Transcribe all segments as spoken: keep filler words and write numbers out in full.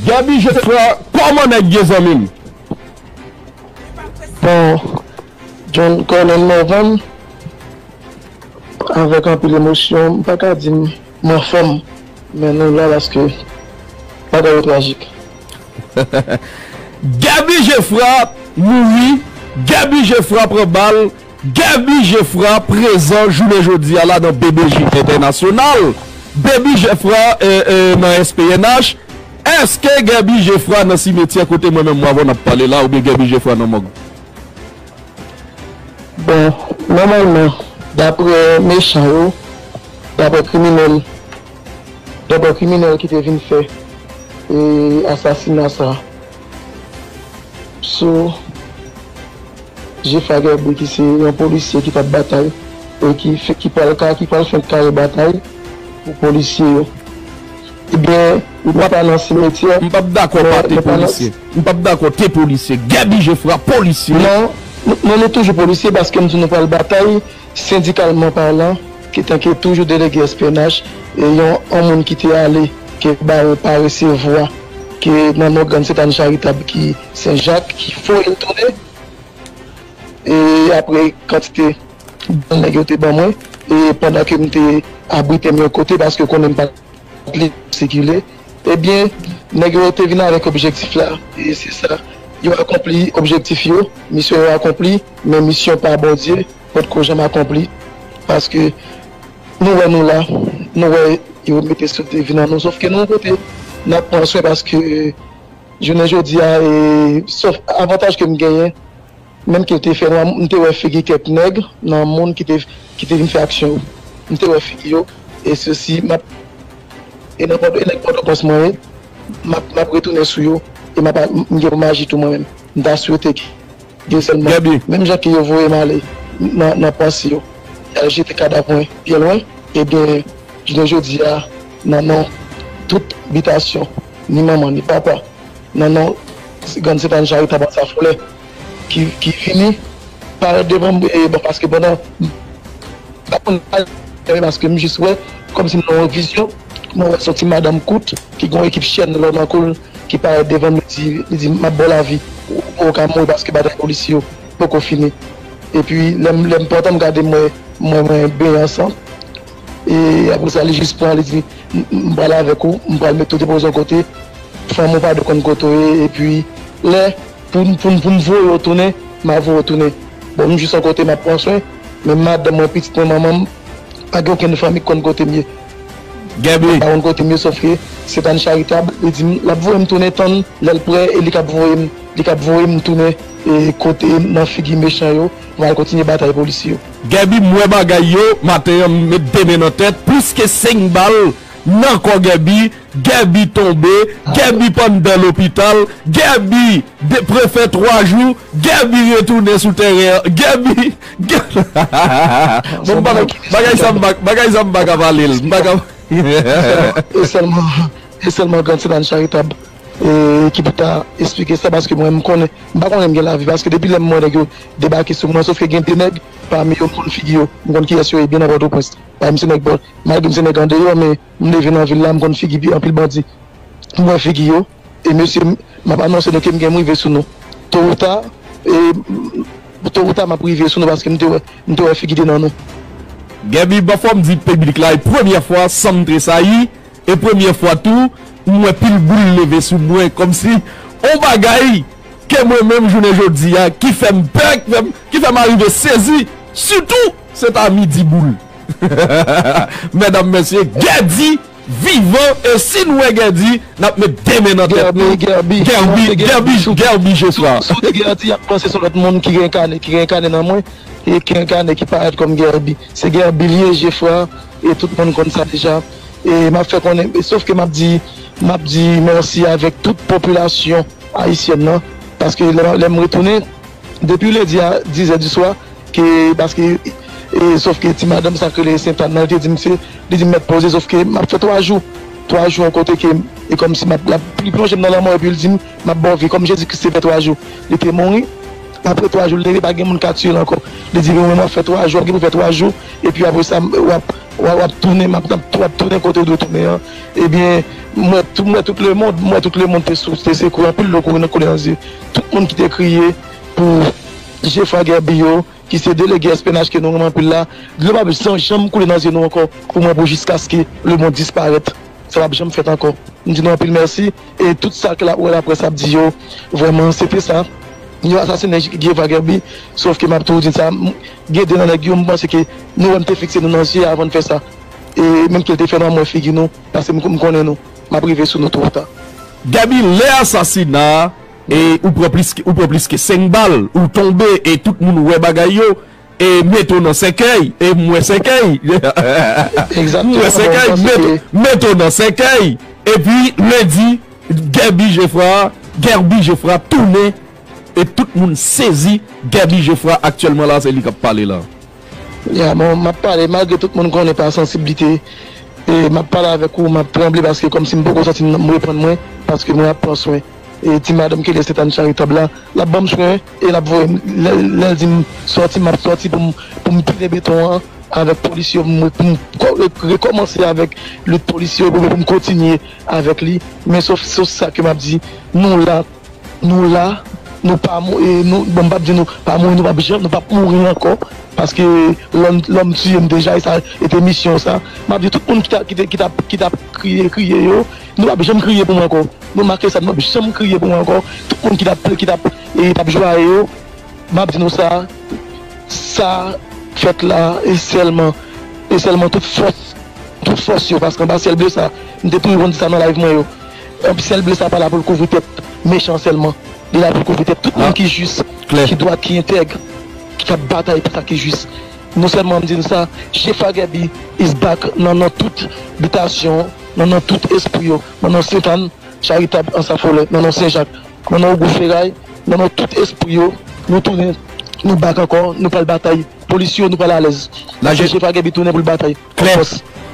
Gaby Geffrard, kòman nèg ye, zanmi m? Bon, John Colin Morvan, avèk anpil emosyon, m pa ka di m m anfòm, men nou la paske bagay yo trajik. Gaby Geffrard mouri, Gaby Geffrard pran bal, Gaby Geffrard prezan jounen jodi a la nan B B J Entènasyonal, Baby Geffrard nan S P N H. Èske Gaby Geffrard nan simetyè kote mwen menm m avè w n ap pale la, oubyen Gaby Geffrard nan mòg? Bon, nòmalman, daprè mechan yo, daprè kriminèl, daprè kriminèl ki te vin fè e asasina sa sou Geffrard Gaby ki se yon polisye ki t ap batay e ki, ki pral ka, ki pral fenk kare batay pou polisye yo. Ebyen, li pa nan simetyè. M p ap dakò pa te polisye. M p ap dakò te polisye. Gaby Geffrard polisye. Non, nou, nou toujou polisye paske m di nou pral batay sendikalman palan, ki tanke toujou delege S P N H, e yon, yon moun ki te ale, ke baron pa resevwa, ke nan non Grann Sentàn Charitab ki Sen Jak, ki voye l tounen. E apre kantite bal nèg yo te ban mwen, e pandan ke m te abrite m yon kote, paske konnen m pa t lib sikile, ebyen, nèg yo te vin avèk objektif la, e se sa, yo akonpli objektif yo, misyon yo akonpli, men misyon pa Bondye potko janm akonpli, paske nou wè nou la, nou wè yo mete sou devin an nou, sòf ke nou yon kote n ap pran swen, paske jounen jodi a, e, sòf avantaj ke m genyen, menm ke yo te fè nwa, m te wè figi kèk nèg nan moun ki te, ki te vin fè aksyon yo. M te wè figi yo, e sesi, m ap, e nan Pòto, e nèg Pòtoprens mwen ye, m ap, m ap retounen sou yo, e m ap, m gen pou m aji tou mwen menm. M ta swete ke, ke sèlman, menm jan ke yo voye m ale nan, nan panse yo, y al jete kadav mwen byen lwen, ebyen, jounen jodi a, nan non tout bitasyon, ni manman, ni papa, nan non Grann Sentàn Charitab Anse Flè, ki, ki vini parèt devan m, e, bon, paske pandan, m pa konn pale, paske m jis wè, kòmsi m nan yon vizyon, mwen wè se yon ti madanm kout, ki gen yon ekip chèn lò nan kou l, ki parèt devan m, li di, li di, "M ap ba w lavi, ou, ou ka mouri paske batay polisye yo poko fini." Epi, lè m, lè m pantan m gade, m wè, m wè mwen benyen an san. E apre sa, li jis pran, li di, "M, m, m pral avèk ou, m pral mete w depoze yon kote, fanmi w pa dwe konn kote w ye." Epi, lè, pou, pou, pou m voye w tounen, m a voye w tounen. Bon, m jis yon kote, m ap pran swen, men madanm mwen, pitit mwen, manman m, pa gen okenn fanmi k konn kote m ye. Gaby. Pa konn kote m ye, sòf ke Sentàn Charitab, li di m, l ap voye m tounen tann lè l prè, e li k ap voye m, li k ap voye m tounen, e, kote nan figi mechan yo, pou m al kontinye batay polisye yo. Gaby, m wè bagay yo, maten an, m met de men nan tèt, plis ke senk bal nan kò Gaby, Gaby tonbe, Gaby pandan lopital, Gaby de, prefè twa jou, Gaby retounen sou tèren an, Gaby, Gaby. Bon, bagay, bagay sa m pa, bagay sa m pa ka pale l, m pa ka. E sèlman, e sèlman Grann Sentàn Charitab, e, ki pou ta esplike sa, paske mwen, m konnen, m pa konnen m gen lavi, paske depi lè m wè nèg yo debake sou mwen, sòf ke gen de nèg, pami yo, m konn figi yo, m konn kiyès yo ye byen nan Pòtoprens. Pami se nèg, malgre m se nèg andeyò, men m leve nan vil la, m konn figi anpil bandi. M wè figi yo, e mesye, m ap anonse nou ke m gen m rive sou nou. To ou ta, e, to ou ta, m ap rive sou nou paske m te wè, m te wè figi de nan nou. Gaby, bon, fò m di piblik la, e premyè fwa, san m tresayi, e premyè fwa tou, m wè pil boul leve sou mwen, kòmsi on bagay ke mwen menm jounen jodi a, ki fè m pè, ki fè m, ki fè m arive sezi, sitou, se ta midi boul. Medam, mesye, Gèdi vivan, e si n wè Gèdi, n ap met de men nan tèt nou. Gèbi, Gèbi, Gèbi, Gèbi Jefra. Si w di Gèdi, y ap panse se yon lòt moun ki renkane, ki renkane nan mwen, e ki renkane, ki parèt kòm Gèbi. Se Gèbi l ye, Jefra, e tout moun konn sa deja. E m ap fè konnen, e sòf ke m ap di, m ap di mèsi avèk tout popilasyon ayisyèn nan, paske lè, lè m retounen, depi lendi a dizè di swa, ke, paske, e, sòf ke ti madanm sa k rele Sentàn nan, li te di m se, li di m mèt poze, sòf ke m ap fè twa jou, twa jou yon kote ke, e kòmsi m ap, l ap, li plonje m nan lanmò, epi li di m, "M ap ba w vi," kòm Jezi Kris te fè twa jou, li te mouri, apre twa jou, l leve, pa gen moun ka tiye l ankò. Li di, "Bon, mwen, m ap fè twa jou, w ap gen pou fè twa jou, epi apre sa, w ap, w ap, w ap tounen, m ap, w ap tounen kote w dwe tounen an." Ebyen, m wè tout, m wè tout lemonn, m wè tout lemonn te sou, te sekouri, anpil dlo kouri nan, koule nan zye. Tout moun ki te kriye pou Jefra Guerby yo, ki se delege S P N H ke nou renmen anpil la, dlo p ap janm, janm koule nan zye nou ankò pou mwen, pou jiskaske lemonn disparèt. Sa p ap janm fèt ankò. M di nou anpil mèsi. E tout sa ke la, wè, laprès ap di yo, vrèman, se te sa. Yo asasinen Jefra Guerby, sòf ke m ap toujou di sa, m- gen de nan nèg yo, m panse ke nou wè m te fikse nou nan zye avan n fè sa. E menm ke l te fè nou, m wè figi nou, paske m, m konnen nou. M ap rive sou nou tou ou ta. Guerby, lè asasina a, e ou pran plis ke, ou pran plis ke senk bal, ou tonbe, e tout moun wè bagay yo, e mete w nan sèkèy, e m wè sèkèy. M wè Egzakteman, sèkèy, bon, mete, paske mete w nan sèkèy. Epi lendi, Guerby Jefra, Guerby Jefra tounen, e tout moun sezi. Guerby Jefra aktyèlman la, se li k ap pale la. Ya, bon, m ap pale, malgre tout moun konnen pa sansiblite, e m ap pale avèk ou, m ap tranble, paske kòmsi m poko santi m, m reprann mwen, paske mwen ap pran swen. E ti madanm ki rele Sentàn Charitab la, l ap ban m swen, e l ap voye m, lè, lè l di m sòti, m ap sòti pou m, pou m pile beton an avèk polis yo, pou m, pou m kò- rekòmanse avèk lit polis yo, pou, pou m kontinye avèk li. Men sòf, sòf sa ke m ap di, nou la, nou la, nou pa mou-, e nou, bon, m p ap di nou pa mouri, nou p ap janm, nou p ap mouri ankò, paske lòm, lòm tiye m deja, e sa, e te misyon sa. M ap di tout moun ki ta, ki te, ki t ap, ki t ap kriye, kriye yo, nou p ap janm kriye pou mwen ankò. Nou make sa, nou p ap janm kriye pou mwen ankò. Tout moun ki t ap, ki t ap, e t ap jwaye yo, m ap di nou sa, sa fèt la, e sèlman, e sèlman tout fòs, tout fòs yo, paske anba syèl ble sa, m te toujou konn di sa nan live mwen yo. Anba syèl ble sa pa la pou l kouvri tèt mechan sèlman. Li la pou l kouvri tèt tout moun ki jis, ki dwat, ki entèg, ki ap batay pou sa ki jis. Non sèlman m di n sa, Jefra Guerby is back nan, nan tout bitasyon, nan, nan tout espri yo, nan, nan Sentàn, Charitab, Ansa Folè, nan, nan Sen Jak, nan, nan Ogou Feray, nan, nan tout espri yo, nou tounen, nou back ankò, nou pral batay. Polis yo, nou pral alèz. Paske Jefra Guerby tounen pou l batay. Klè.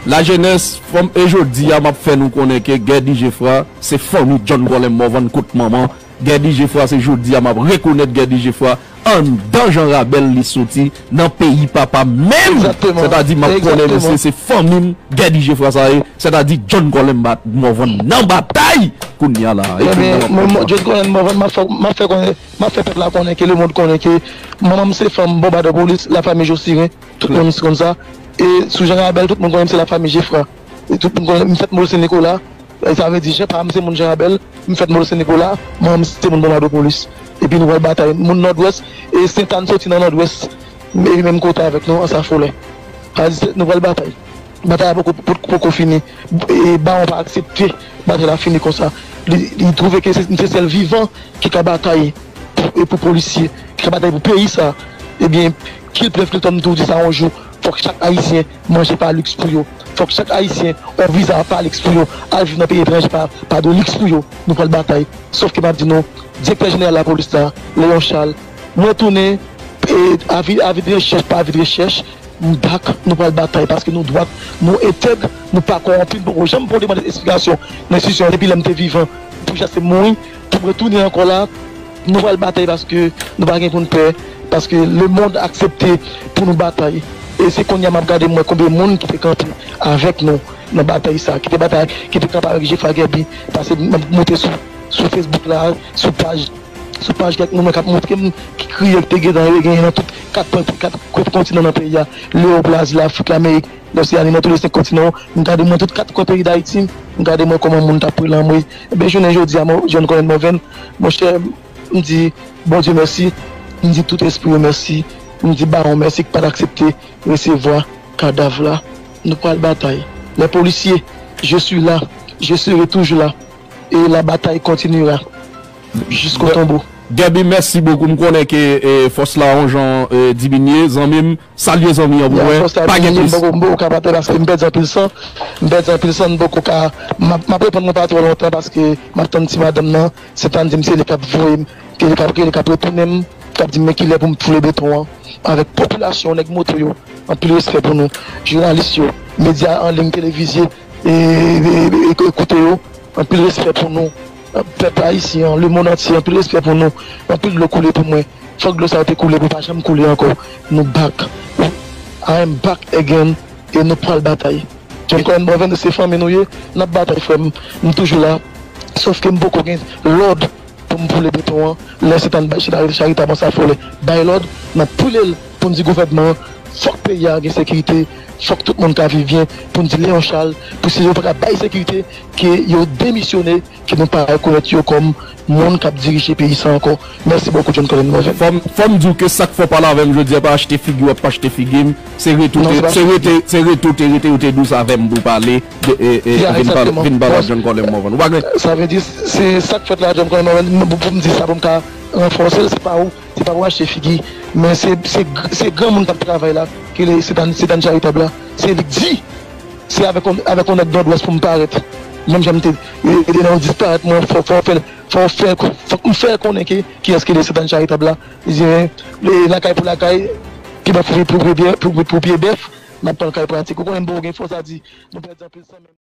Lajenès, fanm, e jodi a, m ap fè nou konnen ke Guerby Jefra se fanmi John Colem Morvan kot manman. Guerby Jefra, se jodi a m ap rekonèt Guerby Jefra anndan jan Rabèl li soti nan peyi papa menm. Egzakteman. Sètadi, m ap konnen misye se fanmi m, Guerby Jefra sa ye. Sètadi, John Colem Morvan nan batay kounye a la. Ebyen, mwen, mwen, John Colem Morvan, m ap fè, m ap fè konnen, m ap fè pèp la konnen ke lemonn konnen ke manman m se fanm bonbadè polis, lafanmi Josiren. Tout moun konn sa. E sou Jan Rabèl, tout moun konnen m se lafanmi Jefra. E tout moun konnen m fèt Mòl Sen Nikola. E sa vle di, Jean pa m se moun Jan Rabèl, m fèt Mòl Sen Nikola, manman m se moun Bonbadopolis. Epi nou pral batay. Moun Nòdwès, e Sentàn soti nan Nòdwès, e menm kote avèk nou, Ansa Folè. Sa vle di, se- nou pral batay. Batay la poko, poko, poko fini. E Bawon pa aksepte batay la fini konsa. Li, li twouve ke se, se sèl vivan ki ka batay pou, e pou polisye, ki ka batay pou peyi sa. Ebyen, kill pleuve, kill tombe, m toujou di sa yon jou. Fòk chak Ayisyen manje pa liks pou yo. Fòk chak Ayisyen yon viza pa liks pou yo. Al viv nan peyi etranje pa, pa de liks pou yo. Nou pral batay. Sòf ke m ap di nou, direktè jeneral lapolis la, Léon Charles, mwen tounen, e, avi, avi de rechèch pa avi de rechèch, m back, nou pral batay, paske nou dwat, nou entèg, nou pa kòwonpi, m poko janm pran demann esplikasyon nan enstitisyon an depi lè m te vivan, pou jiskaske m mouri, pou m retounen ankò la, nou pral batay paske nou pa gen pou n pè, paske lemonn aksepte pou nou batay. E se kounye a m ap gade m wè konbyen moun ki te kanpe avèk nou nan batay sa, ki te batay, ki te kanpe avèk Jefra Guerby, paske m ap monte sou, sou Facebook la, sou paj, sou paj kèk moun k ap montre m ki kriye ki te gentan genyen nan tout kat pwen, kat kontinan nan peyi a, Lewòp, Lazi, Lafrik, Lamerik, Loseyani, nan tou le senk kontinan yo. M gade mwen tout kat kwen peyi Dayiti, m gade mwen kòman moun t ap pran lanmri. Ebyen, jounen jodi a, mwen, John Colem Morvan, monchè, m di Bondye mèsi, m di tout espri yo mèsi, m di Bawon mèsi ki pa t aksepte resevwa kadav la. Nou pral batay. Les policiers, je suis là, je serai toujours là, et la bataille continuera jusqu'au tombeau. Guerby, mèsi bokou. M konnen ke, e, fòs la yon jan, e, diminye, zanmi m. Salye zanmi an pou mwen. Fòs la diminye, m poko, m poko ka batay paske m pèdi anpil san. M pèdi anpil san, m poko ka, m ap, m ap reponn mwen pa twò lontan paske m ap tann ti madanm nan. Sentàn di m se li k ap voye m, ke li k ap, ke li k ap retounen m, k ap di m men kilè pou m foule beton an. Avèk popilasyon, nèg moto yo, anpil respè pou nou. Jounalis yo, medya an liy, televize, e, e, e, e, ekoute yo, anpil respè pou nou. Pèp ayisyen an, lemonn antye, anpil respè pou nou. Anpil dlo koule pou mwen. Fòk dlo sa yo te koule pou pa janm koule ankò. Nou back. I am back again. E nou pral batay. John Colin Morvan, se fanmi nou ye. N ap batay, frè m. M toujou la. Sòf ke m poko gen lòd pou m boule beton an. Lè Sentàn bay chita charitab an sa fò lè bay lòd, n ap boule l pou n di gouvènman an, fòk peyi a gen sekirite, fòk tout moun ka viv byen, pou n di Léon Charles, pou si yo pa ka bay sekirite, ke yo demisyone, ke nou pa rekonèt yo kòm moun k ap dirije peyi sa ankò. Mèsi bokou, John Colin Morvan. Fò m, fò m di w ke sa k fè w pale avè m jodi a pa achte figi w ap achte figi m. Se rete w te, se rete, se rete w te rete, yo te di w sa avè m pou w pale, de, e, e, vin pale, vin pale ak John Colin Morvan. Ou pa gen. Sa vle di, se sa k fèt la, John Colin Morvan, pou, pou m di sa, pou m ka ranfòse l, se pa ou, se pa pou achte figi, men se, se, se granmoun k ap travay la, ki le, se dan, se dan charitab la, se li k di, se avèk on, avèk on nèg Nòdwès pou m parèt, menm jan m te, e, e, nan disparèt mwen, fò, fò fè, fò fè, fòk m fè konnen ke, kiyès ki le se dan charitab la, li di, e, lakay pou lakay, pye bèf pou, pou, pou, pou, pou pye bèf, n ap pran kay pratik, ou konnen m poko gen fòs a di, nou pèdi anpil san menm.